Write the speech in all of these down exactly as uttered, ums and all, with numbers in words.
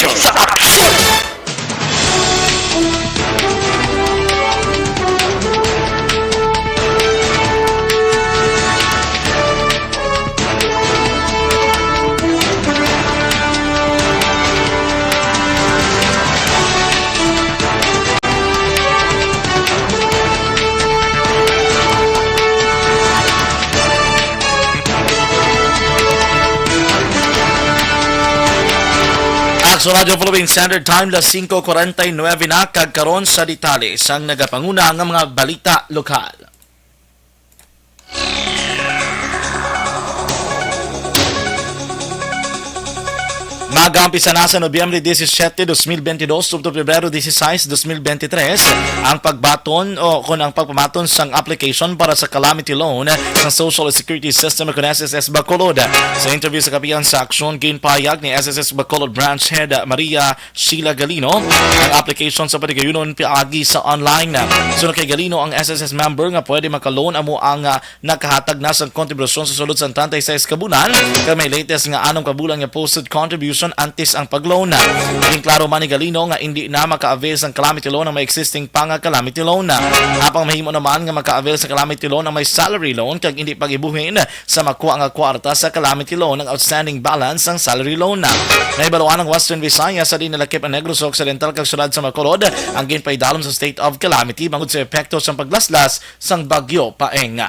Sa aksyon! Aksyon Radio Philippine Standard Time, las singko kuwarenta y nuebe na, kag karon sa detalye sang nagapanguna nga mga balita lokal. Mag-umpisa na sa Nobyembre disisiete, dos mil bentidós, tubtob Pebrero disisais, dos mil bentitrés, ang pagbaton o kon ang pagpamaton sang application para sa calamity loan sa Social Security System kon S S S Bacolod. Sa interview sa kapihan sa Aksyon, ginpahayag ni S S S Bacolod Branch Head Maria Sheila Galino ang application sa patigayunon piagi sa online. Suno kay Galino, ang S S S member nga pwede maka-loan amo ang, ah, nakahatag na sang kontribusyon sa sulod sang treinta y seis ka bulan, kag may latest nga anom ka bulan nga posted contribution antes ang pag-loan. Naging klaro man ni Galino nga indi na maka-avail sang calamity loan ang may existing pa nga calamity loan. Apang mahimo naman nga maka-avail sa calamity loan ang may salary loan kag indi pa gibuhin sa makuha nga kwarta sa calamity loan ang outstanding balance sang salary loan. Nahibaluan ang Western Visayas sa dinalakip ang Negros Occidental kag siyudad sa Bacolod ang ginpaidalom sa state of calamity bangod sa epekto sang paglaslas sang Bagyo Paeng.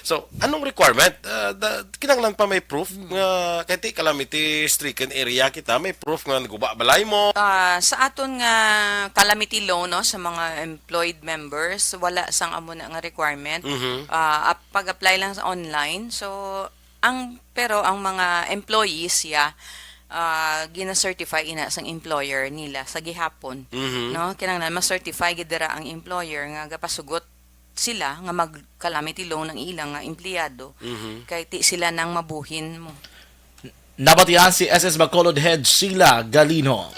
So, anong requirement? Ah, da, kinahanglan pa may proof nga kay ti calamity stricken area kita, may proof nga naguba balay mo. Ah, sa aton nga calamity loan, no, sa mga employed members, wala sang amo na nga requirement. Mhm. Ah, ap-, pag-apply lang sa online. So, ang, pero ang mga employees, yeah, ah, gina-certify ina sang employer nila sa gihapon, Mhm. no? Kinahanglan ma-certify gid dira ang employer nga gapasugot sila nga mag-calamity loan ang ilang nga empleyado, Mhm. kay ti sila nang mabuhin mo. Nabatian si S S Bacolod Head Sheila Galino.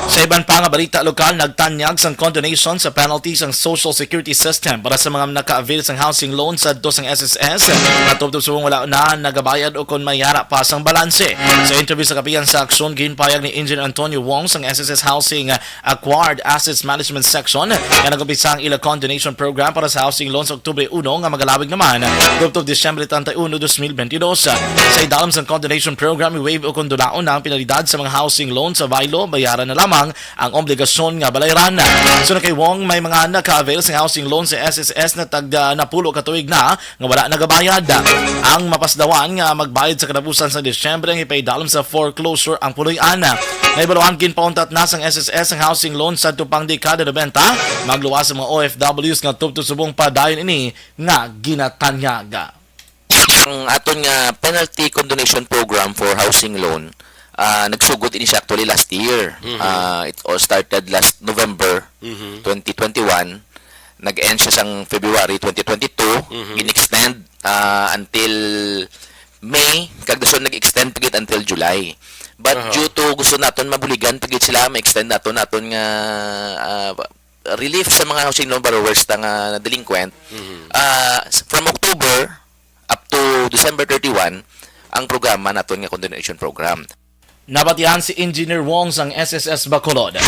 Sa iban pa nga balita lokal, nagtanyag sang condonation sa penalty sang Social Security System para sa mga naka-avail sang housing loan sadto sang S S S nga tubtob subong wala na nagabayad o kon may ara pa sang balanse. Sa interview sa kapihan sa Aksyon, ginpayag ni Engineer Antonio Wong sang S S S Housing Acquired Assets Management Section nga nag-umpisa ang ila condonation program para sa housing loan sa Oktubre uno nga magalawig naman, tubtob Disyembre treinta y uno, dos mil veintidós. Sa idalom sang condonation program, i-waive o kon dulaon na ang penalidad sa mga housing loan sa baylo, bayaran na lamang ang obligasyon nga balayran. Suno kay Wong, may mga naka-avail sa housing loan sa S S S na tag, ah, napulo ka tuig na nga wala nagabayad. Ang mapasdawan nga magbayad sa katapusan sa Disyembre ang ipaidalom sa foreclosure ang puloy-an. Nahibaluan, ginpauntat na sang S S S ang housing loan sa tupang dekada nobenta, magluwas sa mga O F Ws nga tubtob subong padayon ini nga ginatanyag. Ang aton nga penalty condonation program for housing loan, ah, nagsugod ini siya actually last year. Mhm. Ah, it all started last November Mhm. twenty twenty-one. Nag-end siya sang February twenty twenty-two. Mhm. Gin-extend, ah, until May, kag dason nag-extend pa gid until July. But Aha. due to gusto naton mabuligan pa gid sila, ma-extend naton, naton nga, ah, relief sa mga housing loan borrowers ta nga delinquent. Mhm. Ah, s-, from October up to December thirty-one, ang programa naton nga condonation program. Nabatian si Engineer Wong sang S S S Bacolod.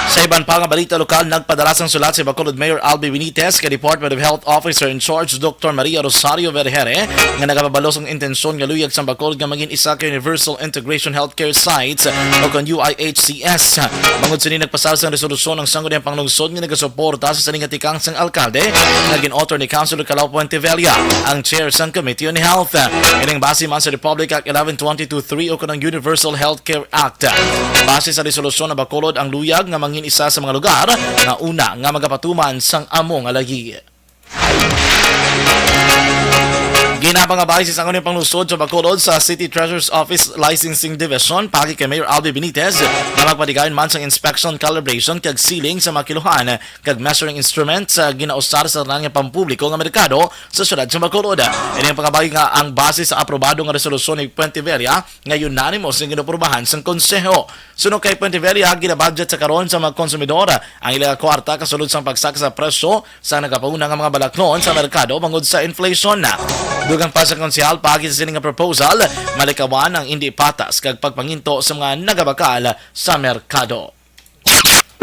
Sa iban pa nga balita lokal, nagpadala sang sulat si Bacolod Mayor Albi Benitez kay Department of Health Officer in Charge, Doktor Maria Rosario Vergere, nga nagapabalo sang intensyon nga luyag sang Bacolod nga maging isa ka Universal Integration Healthcare Sites o kon U I H C S. Bangod sini, nagpasar sang resolusyon ang Sangguniang Panglungsod nga nagasuporta sa sini nga tikang sang alkalde nga gin-author ni Councilor Calao Puentevella, ang chair sang Committee on Health. Ining base man sa Republic Act eleven twenty-two three o kon ang Universal Health Care Act. Base sa resolusyon, ang Bacolod ang luyag nga mangin isa sa mga lugar nga una nga magapatuman sang amo nga lagi. Ginapangabay sa Sangguniang Panglungsod sa Bacolod sa City Treasurer's Office Licensing Division pagi kay Mayor Albi Benitez nga magpatigayon man sang inspection, calibration kag sealing sa mga kiluhan kag measuring instruments sa ginausar sa tanan nga pampubliko nga merkado sa siyudad sa Bacolod. Ini ang pangabay nga ang base sa aprobado nga resolusyon ni Puentevella nga unanimous nga ginaprubahan sang Konseho. Suno kay Puentevella, ginabudget sa karon sa mga konsumidor ang ila kwarta kasulod sang pagsaka sa presyo sa nagapauna nga mga balaklon sa merkado bangod sa inflation. Dugang Ang pa sa konsehal, paagi sa sini nga proposal, malikawan ang indi patas kag pagpanginto sa mga nagabakal sa merkado.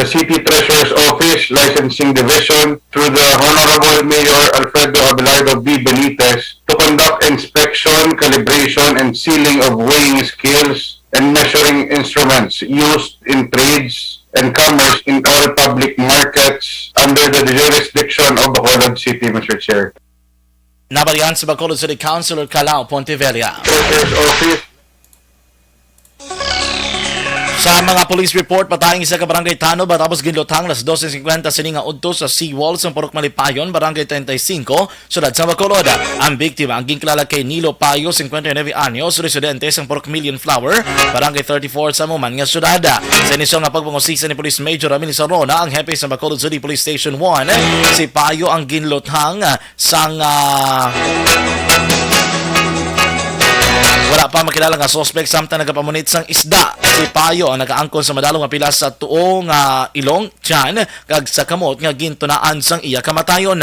The City Treasurer's Office Licensing Division through the Honorable Mayor Alfredo Abelardo B. Benitez to conduct inspection, calibration, and sealing of weighing scales and measuring instruments used in trades and commerce in all public markets under the jurisdiction of Bacolod City, Mister Chair. Nabatian sa Bacolod City Councilor Calao Pontevilla. Treasurer's Office. Sa mga police report, patay ang isa ka barangay tanod matapos ginluthang alas dose cincuenta sining nga udto sa seawall sa Purok Malipayon, Barangay treinta y cinco, Siyudad sa Bacolod. Ang biktima ang ginkilala kay Nilo Payo, cincuenta y nueve anyos, residente sa Purok Million Flower, Barangay thirty-four sa Muman nga siyudad. Sa inisyu nga pagpangusisa ni Police Major Ramil Sarona, ang hepe sa Bacolod City Police Station one, si Payo ang ginluthang sang, ah, wala pa makilala nga suspek samtang nagapamunit sang isda. Si Payo ang nakaangkon sa madalom nga pilas sa tuo nga ilong, tiyan, kag sa kamot nga gintunaan sang iya kamatayon.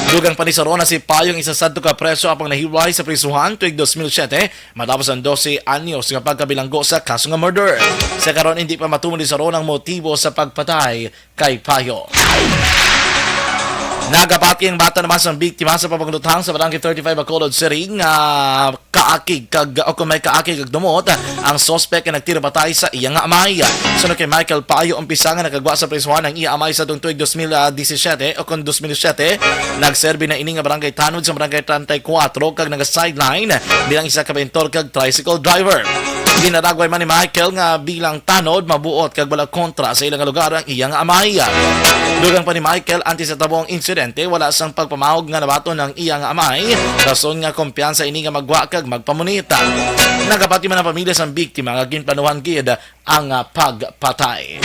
Dugang pa ni Sarona, si Payo ang isa sadto ka preso apang nahiway sa prisuhan tuig dos mil siyete matapos ang dose anyos nga pagkabilanggo sa kaso nga murder. Sa karon, hindi pa matuman ni Sarona ang motibo sa pagpatay kay Payo. Nagapati ang bata naman sang biktima sa pagpangluthang sa Barangay thirty-five, Bacolod City, nga kaakig kag, o kung may kaakig kag dumot, ang suspek nga nagtira patay sa iya nga amay. Sunod kay Michael Payo, umpisa nga nagagwa sa prisuhan ang iya amay sa tuig dos mil disisiete o kung dos mil siyete. Nagserbi na ini nga barangay tanod sa Barangay treinta y cuatro kag naga-sideline bilang isa ka pintor kag tricycle driver. Ginadagway man ni Michael nga bilang tanod, mabuot kag wala kontra sa ila nga lugar ang iya nga amay. Dugang pa ni Michael, antes sa tabong insidente, wala sang pagpamahog nga nabaton ang iya nga amay, rason nga kumpiyansa ini nga magwa kag magpamunit. Nagapati man ang pamilya sang biktima nga ginplanuhan gid ang, ah, pagpatay.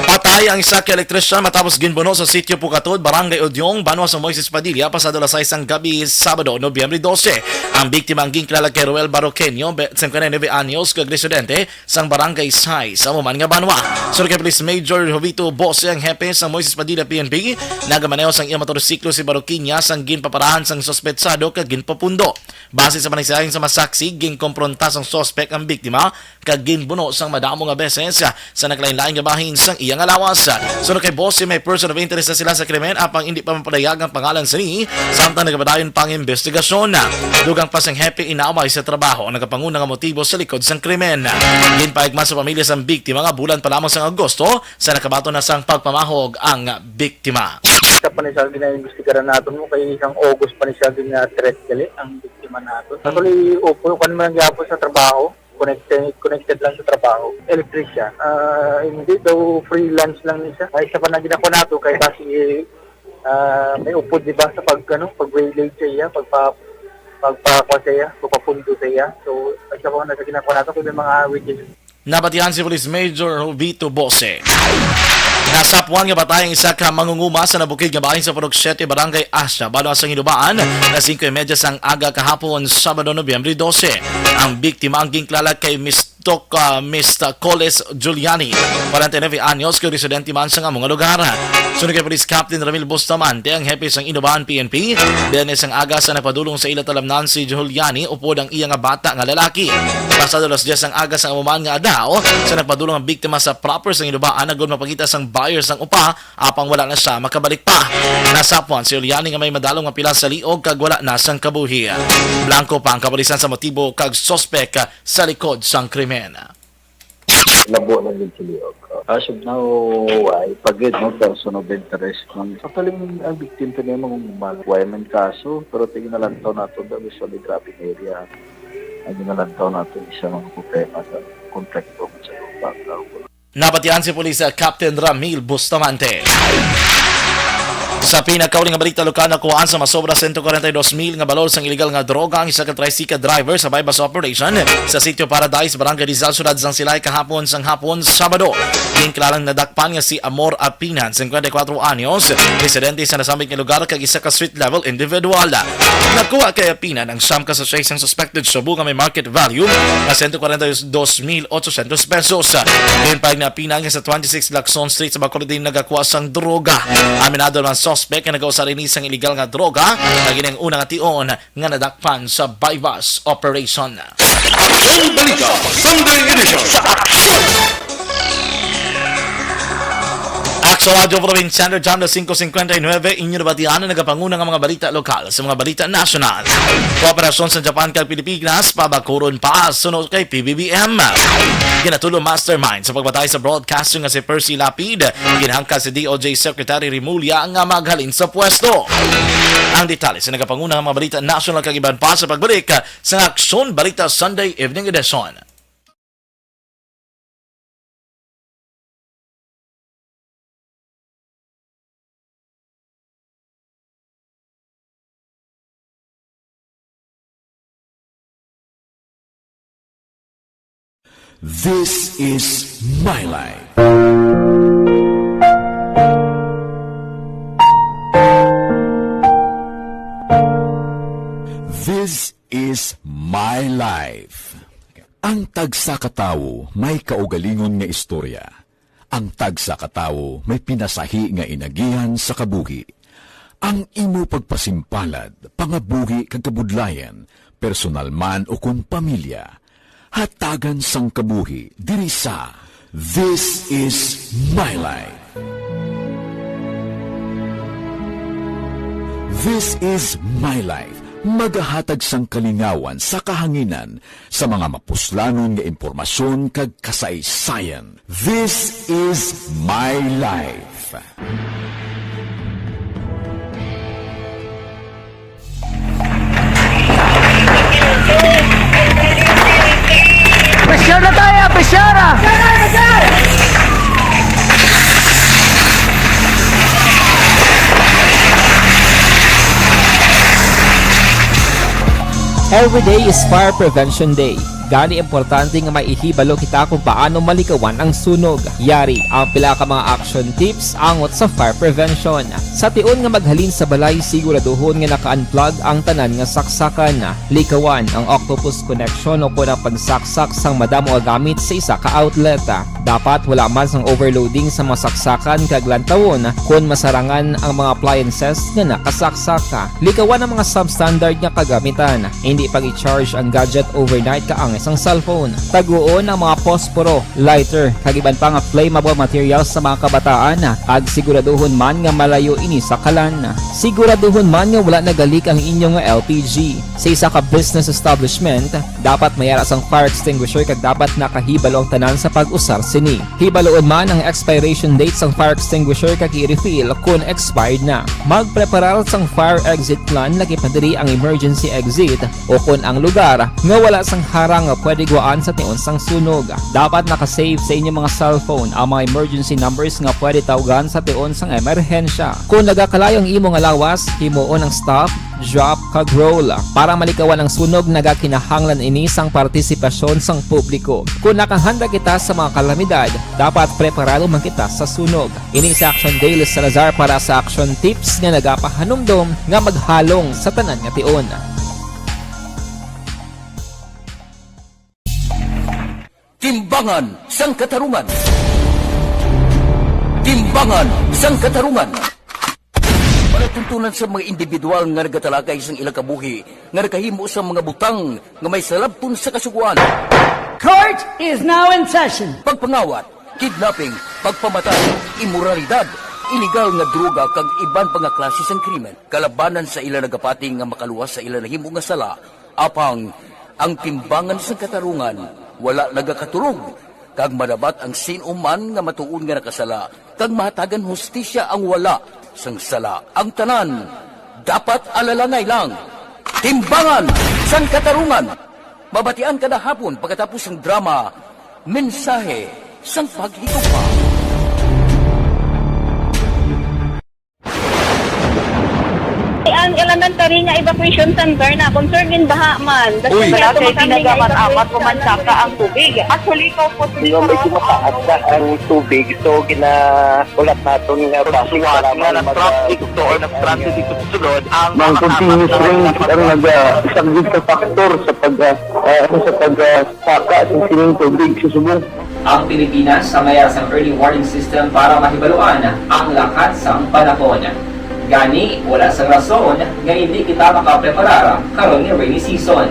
Patay ang isa ka elektrisyan matapos ginbuno sa Sitio Pukatod, Barangay Udyong, banwa sa Moises Padilla, pasado alas sais sang gabi, Sabado, Nobyembre dose. Ang biktima ang ginkilala kay Roel Baroqueño, be-, cincuenta y nueve anyos, kag residente sang Barangay sais sa Muman nga banwa. Sunod kay Police Major Jovito Bose, ang hepe sa Moises Padilla P N P, nagamaneho sang iya motorsiklo si Baroqueña sang ginpaparahan sang suspetsado kag ginpapundo. Base sa panagsayahin sa masaksi, ginkompronta sang suspek ang biktima kag ginbuno sang madamo nga beses sa naglain-lain nga bahin sang iya nga lawas. Sunod kay Bose, may person of interest na sila sa krimen apang indi pa mapadayag ang pangalan sini samtang nagapadayon pa ang investigasyon. Dugang pa sang hepe, inaaway sa trabaho ang nagapanguna nga motibo sa likod sang krimen. Ginpahigman sa pamilya sang biktima nga bulan pa lamang sang Agosto sa nakabaton na sang pagpamahog ang biktima. Sa pa ni siya ginaimbestigaran naton mo kay isang August pa ni siya gina-threat gali ang biktima naton. Actually, upo kan man gyapon sa trabaho. Connected, connected lang sa trabaho. Electrician. Ah, hindi daw, freelance lang ni siya. Ay, sa pa na ginako nato kay basi, ah, may upod, di ba, sa pag, ano, pag-waylay sa iya, pagpa-, pagpakuha sa iya, pagpapundo sa iya. So, ay, sa pa na sa ginako nato kay may mga witness. Nabatian si Police Major Jovito Bose. Nasapuan nga patay ang isa ka mangunguma sa nabukid nga bahin sa Purok siete, Barangay Asia, banwa sang Hindubaan, na singko y media sang aga kahapon, Sabado, Nobyembre dose. Ang biktima ang ginkilala kay Mister Tok, ah, Mister Coles Giuliani, kwarenta y nuebe anyos, kag residente man sang amo nga lugar. Sunod kay Police Captain Ramil Bustamante, ang hepe sang Hindubaan P N P, Biyernes sang aga sa nagpadulong sa ila talamnan si Giuliani, upod ang iya nga bata nga lalaki. Pasado alas diyes ang aga sa amo man nga adlaw, sa nagpadulong ang biktima sa proper sang Hindubaan, agud mapakita sang buyer sang upa, apang wala na siya makabalik pa. Nasapuan si Giuliani nga may madalom nga pilas sa liog kag wala na sang kabuhi. Blanco pa ang kapulisan sa motibo kag suspek sa likod sang krimen. Labo na gid sa liog. As of now, wala pa gid, no, person of interest. Ang, actually, ang victim pa niya, mga umal. Wala man kaso, pero tingin na lang to nato, the visually grabe area. Ang ginalantaw nato sa mga problema sa kontractor sa background. Nabatian si Police Captain Ramil Bustamante. Sa pinakauli nga balita lokal, nakuhaan sa masobra sento kwarenta y dos mil nga balor sang iligal nga droga ang isa ka tricycle driver sa buy-bust operation sa Sitio Paradise, Barangay Rizal, Siyudad sang Silay kahapon sang hapon, Sabado. Ginkilalang nadakpan nga si Amor Apinan, singkwenta y kwatro anyos, residente sa nasambit nga lugar kag isa ka street level individual. Nakuha kay Apinan ang siyam ka sachet sang suspected shabu nga may market value nga sento kwarenta y dos mil ochocientos pesos. Ginpahayag ni Apinan nga sa twenty-six Lacson Street sa Bacolod nagakuha sang droga. Aminado naman suspek nga nagausar ini sang iligal nga droga, nga ginang una nga tion nga nadakpan sa buy-bust operation. Aksyon Balita, Sunday Edition. Aksyon Radyo Provinciano, Jam na singko singkwenta y nuebe, inyo nabatian ang nagapanguna nga mga balita lokal sa mga balita nasyonal. Kooperasyon sa Japan kag Pilipinas, pabakuron pa, suno kay P B B M. Ginatulo mastermind sa pagpatay sa broadcaster nga si Percy Lapid, ginhangka si D O J Secretary Remulla nga maghalin sa pwesto. Ang detalye sa nagapanguna nga mga balita nasyonal kag iban pa sa pagbalik sa Aksyon Balita Sunday Evening Edition. This is my life. This is my life. Ang tagsa ka tawo may kaugalingon nga istorya. Ang tagsa ka tawo may pinasahi nga inagihan sa kabuhi. Ang imo pagpasimpalad, pangabuhi kag kabudlayan, personal man o kon pamilya, hatagan sang kabuhi diri sa This Is My Life. This Is My Life, magahatag sang kalingawan sa kahanginan sa mga mapuslanon nga impormasyon kag kasaysayan. This Is My Life. Pressure na tayo, pressure! Every day is Fire Prevention Day. Gani, importante nga may ihibalo kita kung paano malikawan ang sunog. Yari ang pila ka mga action tips angot sa fire prevention. Sa tion nga maghalin sa balay, siguraduhon nga naka-unplug ang tanan nga saksakan. Likawan ang octopus connection o kon ang pagsaksak sang madamo nga gamit sa isa ka outlet. Dapat wala man sang overloading sa mga saksakan kag lantawon kon masarangan ang mga appliances nga nakasaksak. Likawan ang mga substandard nga kagamitan. Hindi pag-i-charge ang gadget overnight kaangay sang cellphone. Taguon ang mga posporo, lighter, kag iban pa nga flammable materials sa mga kabataan, kag siguraduhon man nga malayo ini sa kalan. Siguraduhon man nga wala nagalik ang inyo nga L P G. Sa isa ka business establishment, dapat may ara sang fire extinguisher kag dapat nakahibalo ang tanan sa pag-usar sini. Hibaluon man ang expiration date sang fire extinguisher kag i-refill kon expired na. Magpreparar sang fire exit plan, lakip na diri ang emergency exit o kon ang lugar nga wala sang harang nga pwede guwaan sa tion sang sunog. Dapat naka-save sa inyo mga cellphone ang mga emergency numbers nga pwede tawgan sa tion sang emerhensya. Kon nagakalayo ang imo nga lawas, himuon ang stop, drop, kag roll. Para malikawan ang sunog, nagakinahanglan ini sang partisipasyon sang publiko. Kon nakahanda kita sa mga kalamidad, dapat preparado man kita sa sunog. Ini si Action Dale Salazar para sa Action Tips nga nagapahanumdom nga maghalong sa tanan nga tion. Timbangan sang Katarungan. Timbangan sang Katarungan. Palatuntunan sa mga individual nga nagatalakay sang ilang kabuhi nga nakahimo sang mga butang nga may salabton sa Kasugoan. Court is now in session. Pagpangawat, kidnapping, pagpamatay, imoralidad, iligal nga droga kag iban pa nga klase sang krimen kalabanan sa ila nagapati nga makaluwas sa ila nahimo nga sala. Apang ang timbangan sang katarungan wala nagakatulog, kag madabat ang sin-o man nga matuod nga nakasala, kag mahatagan hustisya ang wala sang sala. Ang tanan dapat alalangay lang. Timbangan sang Katarungan, mabatian kada hapon pagkatapos sang drama, Mensahe sang Paghigugma. Ang elementary nga evacuation center na concern gin baha man. Uy. Wala kay tinaga man amat ko man saka ang tubig. Actually, ko po. Nga may tumataas na ang tubig, so ginaulat naton nga basi nga nag-traffic to or nag-transit dito sa sulod ang mga continuous rain ang nagasaglit sa factor sa pag, ah, ah, sa pag, ah, saka sa sining tubig sa subong. Ang Pilipinas sa mayar sang early warning system para mahibaluan ang lakat sang panahon. Gani, wala sang rason nga hindi kita makapreparar karon nga rainy season.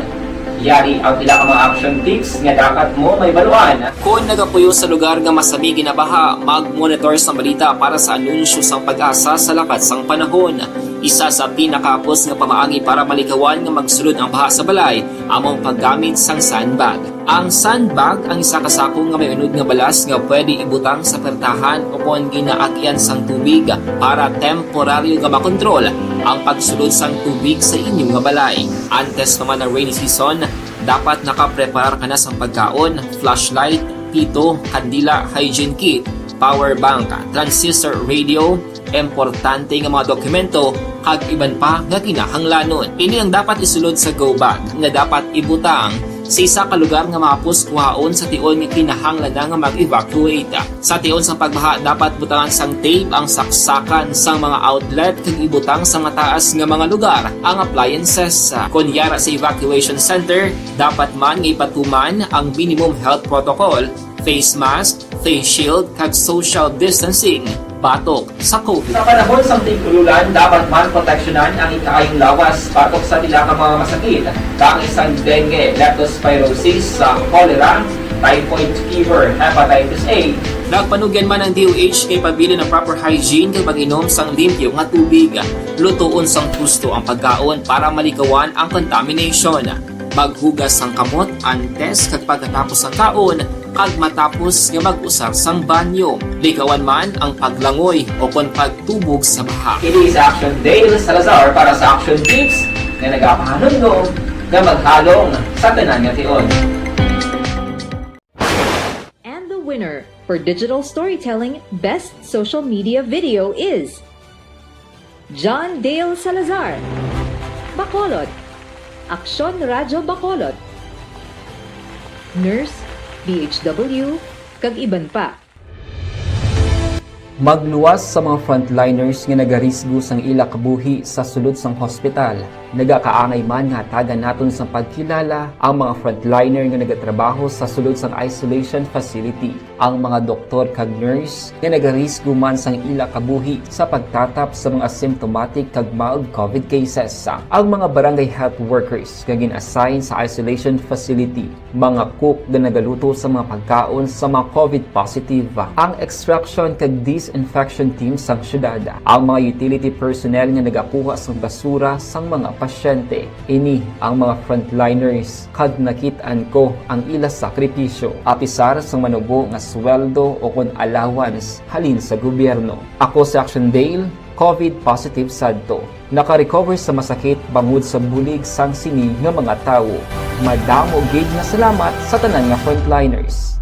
Yari ang pila ka mga action tips nga dapat mo mahibaluan. Kon nagapuyo sa lugar nga masami ginabaha, mag-monitor sa balita para sa anunsyo sang PAGASA sa lakat sang panahon. Isa sa pinakahapos nga pamaagi para malikawan nga magsulod ang baha sa balay amo ang paggamit sang sandbag. Ang sandbag ang isa ka sako nga may unod nga balas nga pwede ibutang sa pertahan o kon ginaagian sang tubig para temporaryo nga makontrol ang pagsulod sang tubig sa inyo nga balay. Antes pa man ang rainy season, dapat nakapreparar ka na sang pagkaon, flashlight, pito, kandila, hygiene kit, power bank, transistor radio, importante nga mga dokumento, kag iban pa nga kinahanglanon. Ini ang dapat isulod sa go bag nga dapat ibutang sa isa ka lugar nga mahapos kuhaon sa tion nga kinahanglan na nga mag-evacuate. Sa tion sang pagbaha, dapat butangan sang tape ang saksakan sang mga outlet kag ibutang sa mataas nga mga lugar ang appliances. Kon yara sa evacuation center, dapat man nga ipatuman ang minimum health protocol, face mask, face shield, kag social distancing batok sa COVID. Sa panahon sang tig-ululan, dapat man proteksyonan ang ikaayong lawas batok sa pila ka mga masakit, kaangay sang dengue, leptospirosis, sa cholera, typhoid fever, hepatitis A. Nagpanugyan man ang D O H kay pabilin ang proper hygiene kag pag-inom sang limpyo nga tubig. Lutoon sang husto ang pagkaon para malikawan ang contamination. Maghugas sang kamot antes kag pagkatapos sang kaon, kag matapos nga mag-usar sang banyo. Likawan man ang paglangoy o kon pagtubog sa baha. Ini si Action Dale Salazar para sa Action Tips nga nagapahanumdom nga maghalong sa tanan nga tion. And the winner for digital storytelling best social media video is John Dale Salazar, Bacolod, Aksyon Radyo Bacolod, Nurse, D H W, kag iban pa. Magluwas sa mga frontliners nga nagarisgo sang ila kabuhi sa sulod sang hospital. Nagakaangay man nga hatagan naton sang pagkilala ang mga frontliner nga nagatrabaho sa sulod sang isolation facility, ang mga doktor kag nurse nga nagarisgo man sang ila kabuhi sa pagtatap sa mga asymptomatic kag mild COVID cases, ang mga barangay health workers nga gin-assign sa isolation facility, mga cook nga nagaluto sa mga pagkaon sa mga COVID positive, ang extraction kag disinfection team sang syudad, ang mga utility personnel nga nagakuha sang basura sang mga pasyente. Ini ang mga frontliners kag nakit-an ko ang ila sakripisyo, apisar sang manubo nga sweldo o kon allowance halin sa gobyerno. Ako si Action Dale, COVID positive sadto. Naka-recover sa masakit bangod sa bulig sang sini nga mga tawo. Madamo gid nga salamat sa tanan nga frontliners.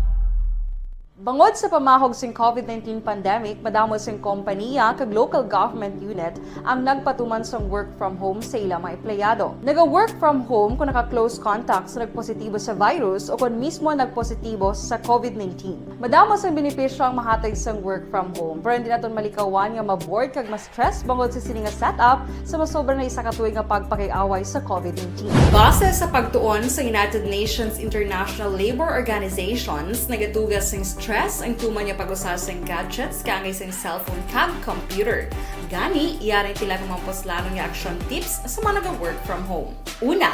Bangod sa pamahog sing COVID nineteen pandemic, madamo sing kompaniya kag local government unit ang nagpatuman sang work from home sa ila mga empleyado. Naga-work from home kung naka-close contact sa nagpositibo sa virus o kon mismo nagpositibo sa COVID nineteen. Madamo sang benepisyo ang mahatag sang work from home, pero hindi naton malikawan nga ma-bored kag ma-stress bangod sa sini nga setup sa masobra na isa ka tuig nga pagpakig-away sa COVID nineteen. Base sa pagtuon sa United Nations International Labour Organizations, nagaduga sing stress ang tuman nga pag-usa sing gadgets kaangay sing cellphone kag computer. Gani, yari ang pila ka mga puslanon nga action tips sa mga naga-work from home. Una,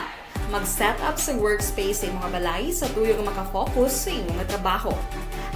mag-set up sa workspace sa imong balay sa tuyo nga maka-focus sa imong trabaho.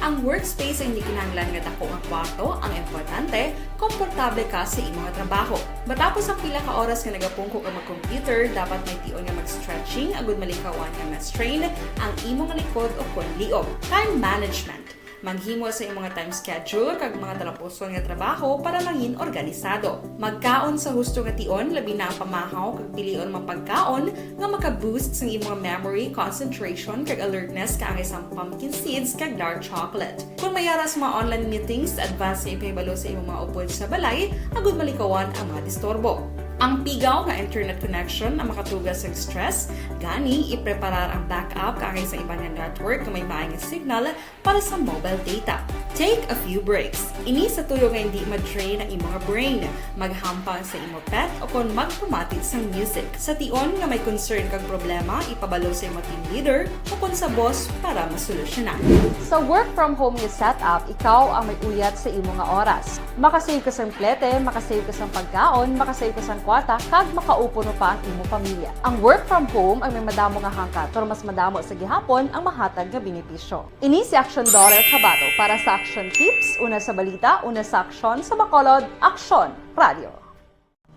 Ang workspace ay hindi kinahanglan nga dako nga kwarto, ang importante, komportable ka sa imong trabaho. Matapos ang pila ka oras nga nagapungko ka mag-computer, dapat may tion nga mag-stretching agud malikawan nga ma-strain ang imong likod o kon liog. Time management. Maghimo sa imong time schedule kag mga talapuson nga trabaho para mangin organisado. Magkaon sa husto nga tion, labi na ang pamahaw kag pilion mga pagkaon nga maka-boost sang imong memory, concentration kag alertness kaangay sang pumpkin seeds kag dark chocolate. Kung may ara sa mga online meetings, advance nga ipahibalo sa imong mga upod sa balay agud malikawan ang mga disturbo. Ang pigaw nga internet connection ang makatuga sa stress, gani ipreparar ang backup kaangay sa iban nga network nga may maayong signal para sa mobile data. Take a few breaks. Ini sa tuyo nga hindi ma-drain ang imong brain, maghampang sa imo pet, o kon magpamati sang music. Sa tion nga may concern kag problema, ipabalo sa imo team leader o kon sa boss para masolusyonan. Sa work from home nga setup, ikaw ang may uyat sa imo nga oras. Makasave ka sang plete, makasave ka sang pagkaon, makasave ka sang kwarta, kag makaupod pa ang imo pamilya. Ang work from home ang may madamo nga hangkat, pero mas madamo sa gihapon ang mahatag nga benepisyo. Ini si Action Daughter Kabato para sa Action Tips, una sa balita, una sa aksyon, sa Bacolod, Aksyon Radio.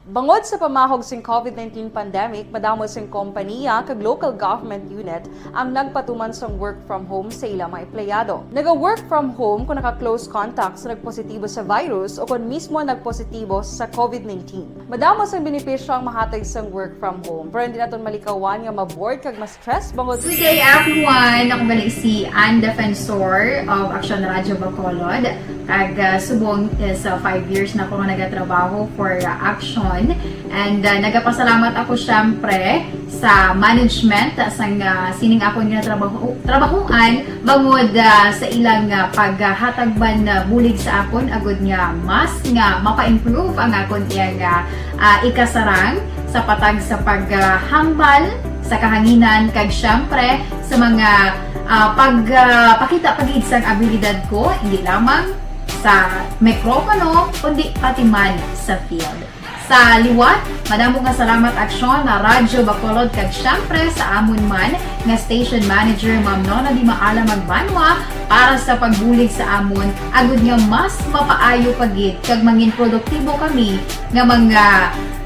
Bangod sa pamahog sing covid nineteen pandemic, madamo sing kompaniya kag local government unit ang nagpatuman sang work from home sa ila mga empleyado. Naga-work from home kung naka-close contact sa nagpositibo sa virus o kon mismo nagpositibo sa covid nineteen. Madamo sang benepisyo ang mahatag sang work from home, pero hindi naton malikawan nga ma-bored kag ma-stress bangod. Good day, everyone! Ako gali si Ann Defensor of Action Radio Bacolod. Kag, ah, subong is, ah, five years na ako nga nagatrabaho for, ah, Action. And, ah, nagapasalamat ako, syempre, sa management, ah, sang, ah, sining akon nga trabaho, trabahuan, bangod, ah, sa ilang, ah, paghatag man, ah, bulig sa akon, agud nga mas nga mapa-improve ang akon iyang, ah, ah, ikasarang sa patag sa paghambal sa kahanginan, kag syempre sa mga, ah, pag, ah, pakita pa gid sang abilidad ko, hindi lamang sa mikropono, kundi pati man sa field. Sa liwat, madamo nga salamat, Aksyon na Radyo Bacolod, kag syempre sa amon man nga station manager, Ma'am Nona Di Maala Magbanwa, para sa pagbulig sa amon, agud nga mas mapaayo pa gid kag mangin produktibo kami nga mga,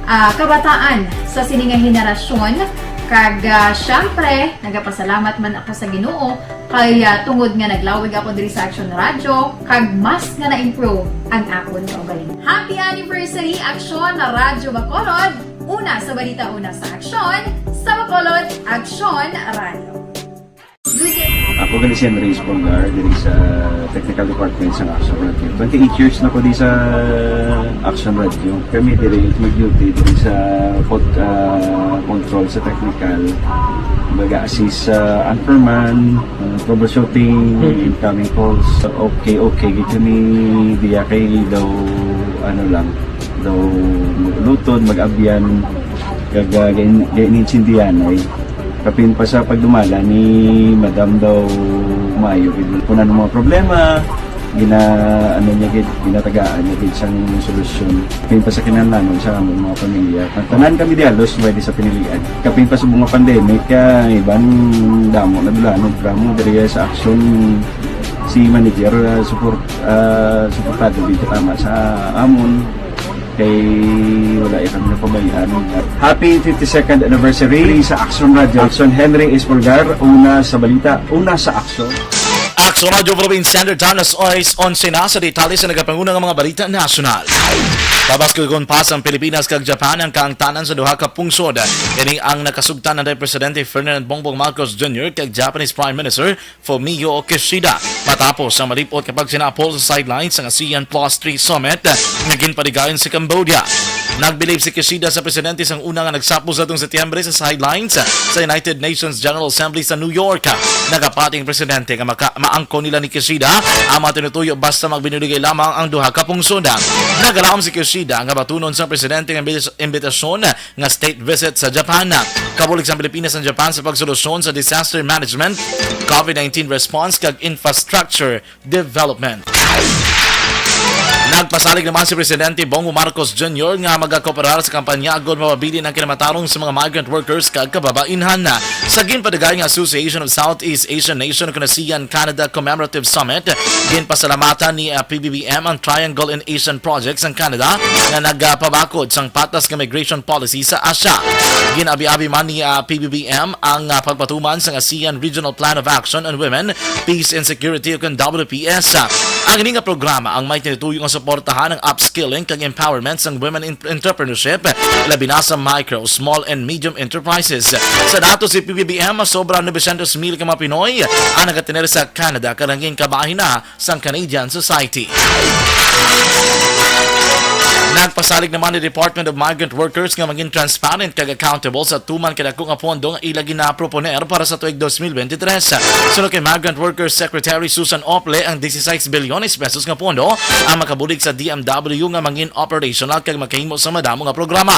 ah, kabataan sa sini nga henerasyon. Kag, ah, syempre, nagapasalamat man ako sa Ginoo kay, ah, tungod nga naglawig ako diri sa Action Radio, kag mas nga na-improve ang akon kaugalingon. Happy anniversary, Action na Radyo Bacolod! Una sa balita, una sa aksyon, sa Bacolod, Action Radio. Good day. Ako gali si Henry Espolgar, diri sa Technical Department sa Action Radio. Twenty-eight years na ko di sa Action Radio. Kami diri mag-duty diri sa pod-, ah, control sa technical. Mag-assist sa anchorman, ah, troubleshooting, Mm. incoming calls. Okay, okay gid kami diya kay daw, ano lang, daw lutod, mag-abyan, kag, ah, gain-, gain-, insindihan ay. Kapin pa sa pagdumala ni Madam daw maayo gid. Kung ano mga problema, gina-, ano niya gid, ginatagaan niya gid sang solusyon. Kapin pa sa kinahanglanon sa among mga pamilya. Tanan kami di halos pwede sa pinilian. Kapin pa sa mga pandemic, ah, iban damo na dula, no, drama diri sa Action si manager, ah, support, ah, suportado gid tama sa amon. Kay wala ya kami napabayaan. Happy fifty-second anniversary sa Action Radio. Action Henry Espolgar, una sa balita, una sa aksyon. Action Radio Philippine Standard Time, alas sais onse na sa detalye sa nagapanguna nga mga balita nasyonal. Pabaskog kon pa sang Pilipinas kag Japan ang kaangtanan sa duha ka pungsod. Ini ang nakasugtan anday Presidente Ferdinand Bongbong Marcos Junior kag Japanese Prime Minister Fumio Kishida matapos ang malip-ot nga pagsinapol sa sidelines sang ASEAN Plus three Summit nga ginpadigayon sa Cambodia. Nagbilib si Kishida sa presidente sang una nga nagsapol sa atong Setyembre sa sidelines sa United Nations General Assembly sa New York. Nagapati ang presidente nga maka-, maangkon nila ni Kishida ang mga tinutuyo basta magbinuligay lamang ang duha ka pungsod. Nagalaom si Kishida nga batunon sang presidente nga imbis-, imbitasyon nga state visit sa Japan. Kabulig sang Pilipinas ang Japan sa pagsolusyon sa disaster management, covid nineteen response, kag infrastructure development. Nagpasalig naman si Presidente Bongbong Marcos Junior nga magakooperar sa kampanya agod mapabilin ang kinamatarong sa mga migrant workers kag kababainhan. Sa ginpadigayon nga Association of Southeast Asian Nation kon ASEAN Canada Commemorative Summit, ginpasalamatan ni, ah, P B B M ang Triangle in Asian Project sang Canada nga nagapabakod sang patas nga migration policy sa Asia. Ginabi-abi man ni, ah, P B B M ang, ah, pagpatuman sang ASEAN Regional Plan of Action on Women, Peace and Security, o kon W P S. Ang ini nga programa ang may tinutuyo nga suportahan ang upskilling kag empowerment sang women in-, entrepreneurship, labi na sa micro, small, and medium enterprises. Sa datos si P B B M, sobra novecientos mil ka mga Pinoy ang nagatener sa Canada, kag nangin kabahin na sang Canadian society. Nagpasalig naman ni Department of Migrant Workers nga maging transparent kag accountable sa tuman kadako nga pondo nga ila ginaproponer para sa tuig twenty twenty-three. Suno kay Migrant Workers Secretary Susan Ople, ang sixty-six bilyones pesos nga pondo ang makabulig sa D M W nga mangin operational kag makahimo sa madamo nga programa.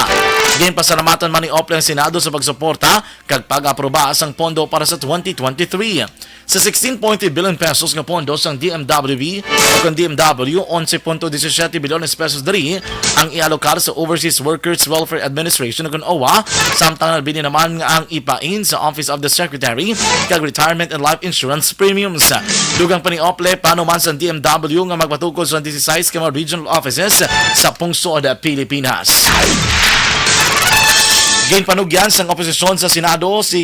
Ginpasalamatan man ni Ople ang Senado sa pagsuporta kag pag-aproba sang pondo para sa twenty twenty-three. Sa sixteen point three billion pesos nga pondo sang D M W, o kon D M W, onse punto disisiete bilyones pesos diri ang ialokar sa Overseas Workers Welfare Administration, o kon owa, samtang nabili naman nga ang ipain sa Office of the Secretary kag Retirement and Life Insurance Premiums. Dugang pa ni Ople, plano man sang D M W nga magpatukod sa disisais ka mga regional offices sa pungsod Pilipinas. Ginpanugyan sang oposisyon sa Senado si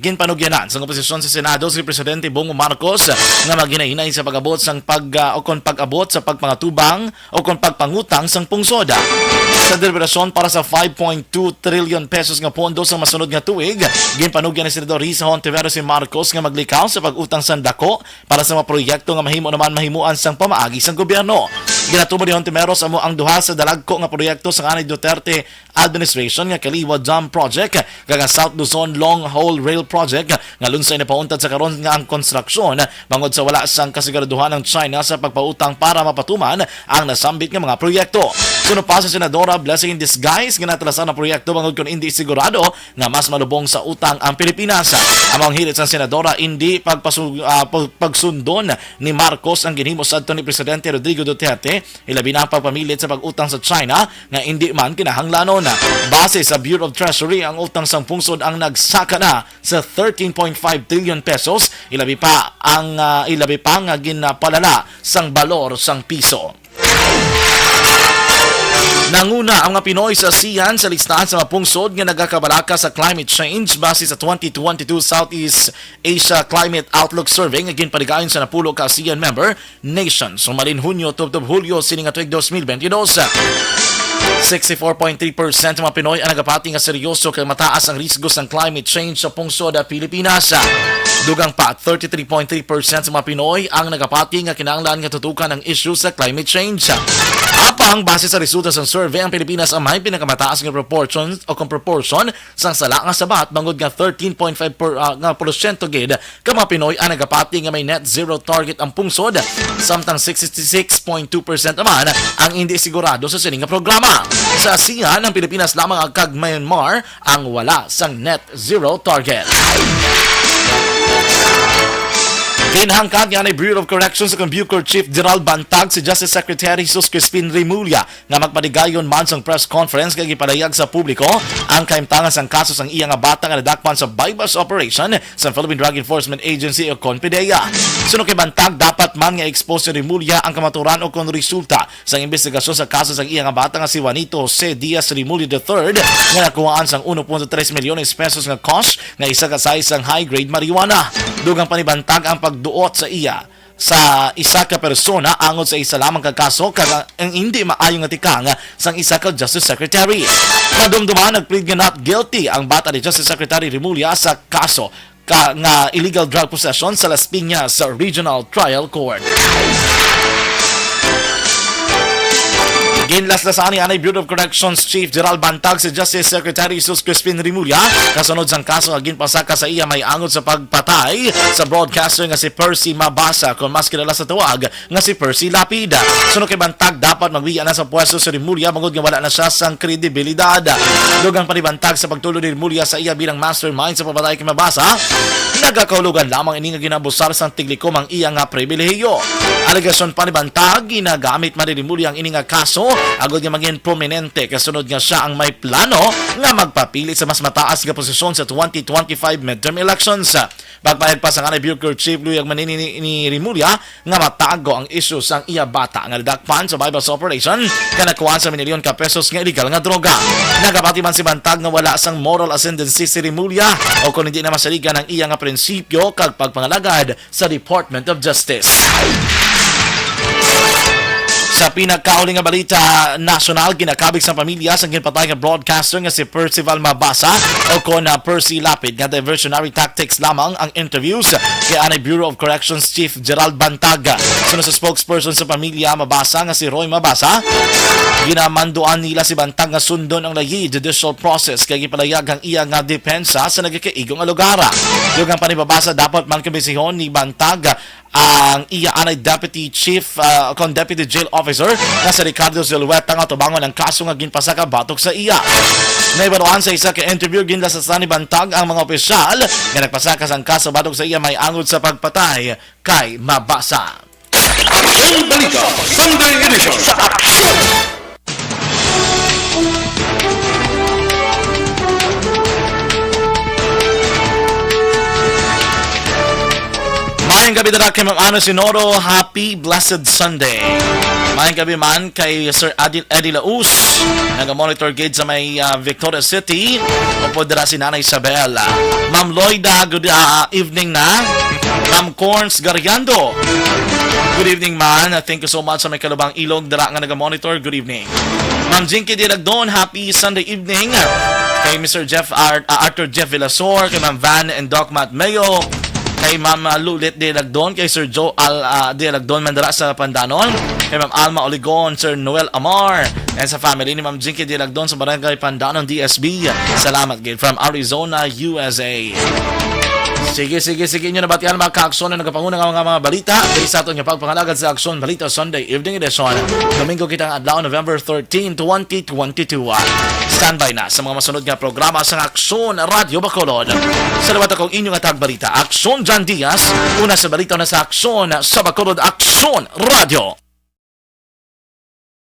ginpanugyanan sang oposisyon sa Senado si Presidente Bongo Marcos nga maghinay-hinay sa pag-abot sang pag, ah, o kon pag-abot sa pagpangatubang o kon pagpangutang sang pungsod. Sa deliberasyon para sa five point two trillion pesos nga pondo sa masunod nga tuig, ginpanugyan ni Senador Risa Hontiveros si Marcos nga maglikaw sa pag-utang sang dako para sa mga proyekto nga mahimo naman mahimuan sang pamaagi sang gobyerno. Ginatuman ni Hontiveros amo ang duha sa dalagko nga proyekto sa kanay Duterte administration nga Kaliwa Dam Project kag ang South Luzon Long Haul Rail Project nga lunsay napauntad sa karon nga ang konstruksyon bangod sa wala sang kasiguraduhan ang China sa pagpautang para mapatuman ang nasambit nga mga proyekto. Suno pa sa Senadora, blessing in disguise nga natalasan ang proyekto bangod kon indi sigurado nga mas malubong sa utang ang Pilipinas. Amo ang hirit sang Senadora, indi pagpasu-, ah, pag-, pagsundon ni Marcos ang ginhimo sadto ni Presidente Rodrigo Duterte, ilabi na ang pagpamilit sa pag-utang sa China nga indi man kinahanglanon. Base sa Bureau of Treasury, ang utang sang pungsod ang nagsaka na sa thirteen point five trillion pesos, ilabi pa ang, ah, ilabi pa nga ginapalala sang balor sang piso. Nanguna ang mga Pinoy sa ASEAN sa listahan sa mga pungsod nga nagakabalaka sa climate change base sa twenty twenty-two Southeast Asia Climate Outlook Survey nga ginpaligayon sa napulo ka ASEAN member nations. Humalin Hunyo tubtob Hulyo sini nga tuig twenty twenty-two, sixty-four point three percent mga Pinoy ang nagapati nga seryoso kag mataas ang risgo sang climate change sa pungsod sa Pilipinas. Dugang pa, thirty-three point three percent sa mga Pinoy ang nagapati nga kinahanglan nga tutukan ang issue sa climate change. Apang base sa resulta sang survey, ang Pilipinas ang may pinakamataas nga proportion o kon proportion sang sala nga sabat, bangod nga thirteen point five per, ah, nga porsyento gid ka mga Pinoy ang nagapati nga may net zero target ang pungsod, samtang sixty-six point two percent naman ang indi sigurado sa sini nga programa. Sa ASEAN, ang Pilipinas lamang kag Myanmar ang wala sang net zero target. Ginhangkat ni Bureau of Corrections sa Bucor Chief General Bantag si Justice Secretary Jesus Crispin Remulla nga magpaligayon man sang press conference kag ipalayag sa publiko ang kahimtangan sang kaso sang iya nga bata nga nadakpan sa buy-bust operation sa Philippine Drug Enforcement Agency o kon PDEA. Suno kay Bantag, dapat man nga expose ni Remulla ang kamaturan o kon resulta sang investigasyon sa kaso sang iya nga bata nga si Juanito Jose Diaz Remulla the third nga nakuhaan sang uno punto tres milyones pesos nga cash nga isa ka size sang high-grade marijuana. Dugang pa ni Bantag ang pagduot sa iya sa isa ka persona angot sa isa lamang ka kaso kag ang hindi maayo nga tikang sang isa ka Justice Secretary. Madumduman, nag-plead nga not guilty ang bata ni Justice Secretary Remulla sa kaso ka nga illegal drug possession sa Las Piñas Regional Trial Court. Ginlaslasan ni anay Bureau of Corrections Chief General Bantag si Justice Secretary Jesus Crispin Remulla kasunod sang kaso nga ginpasaka sa iya may angot sa pagpatay sa broadcaster nga si Percy Mabasa, kon mas kilala sa tawag nga si Percy Lapid. Suno kay Bantag, dapat magbiya na sa pwesto si Remulla bangod nga wala na siya sang kredibilidad. Dugang pa ni Bantag, sa pagtulod ni Remulla sa iya bilang mastermind sa pagpatay kay Mabasa, nagakahulugan lamang ini nga ginabusar sang tiglikom ang iya nga pribilehiyo. Alegasyon pa ni Bantag, ginagamit man ni Remulla ang ini nga kaso agod nga maging prominente kasunod nga siya ang may plano nga magpapili sa mas mataas nga posisyon sa twenty twenty-five midterm elections. Pagpahayag pa sa kanay Bucor Chief, luyag man ini ni, ni Remulla nga matago ang isyu sang iya bata nga nadakpan sa buy-bust operation nga nakuhaan sa minilyon ka pesos nga illegal nga droga. Nagapati man si Bantag nga wala sang moral ascendancy si Remulla o kon hindi na masaligan ang iya nga prinsipyo kag pagpangalagad sa Department of Justice. Sa pinakauli nga balita nasyonal, ginakabig sa pamilya sang ginpatay nga broadcaster nga si Percival Mabasa o kon, ah, Percy Lapid nga diversionary tactics lamang ang interviews kay anay Bureau of Corrections Chief Gerald Bantag. Suno sa spokesperson sa pamilya Mabasa nga si Roy Mabasa, ginamanduan nila si Bantag nga sundon ang layi judicial process kay gipalayag ang iya nga depensa sa nagakaigo nga lugar. Dugang pa ni Mabasa, dapat man kabisihon ni Bantag ang iya anay deputy chief, ah, kon deputy jail officer nga si Ricardo Zulueta nga tubangon ang kaso nga ginpasaka batok sa iya. Nahibaluan sa isa ka interview, ginlasasan ni Bantag ang mga opisyal nga nagpasaka sang kaso batok sa iya may angod sa pagpatay kay Mabasa. Aksyon Balita Sunday Edition. Sa Aksyon! Maayong gabi dira kay Ma'am Ana Sinoro. Happy blessed Sunday. Maayong gabi man kay Sir Adil Eddie Laus, naga-monitor gid sa may, ah, Victoria City. Upod dira si Nanay Isabel. Ma'am Lloyda, good, ah, evening na. Ma'am Corns Gariando, good evening man. Thank you so much sa may Kalubang Ilog dira nga naga-monitor. Good evening. Ma'am Jinky Dilagdon, happy Sunday evening. Kay Mister Jeff Ar-, ah, Arthur Jeff Villasor, kay Ma'am Van and Doc Matt Mayo, kay Ma'am, ah, Lulit Dilagdon, kay Sir Joe Al, ah, Dilagdon man dira sa Pandanon, kay Ma'am Alma Oligon, Sir Noel Amar, and sa family ni Ma'am Jinky Dilagdon sa Barangay Pandanon, D S B. Salamat gid from Arizona, U S A. Sige, sige, sige, inyo nabatian, mga kaaksyon, ang nagapanguna nga mga, mga balita diri sa aton nga pagpangalagad sa Aksyon Balita Sunday Evening Edition. Domingo kita nga adlaw, November thirteen, twenty twenty-two. Standby na sa mga masunod nga programa sa Aksyon Radyo Bacolod. Sa liwat akong inyo nga tagbalita, Aksyon John Diaz, una sa balita na sa Aksyon sa Bacolod, Aksyon Radyo.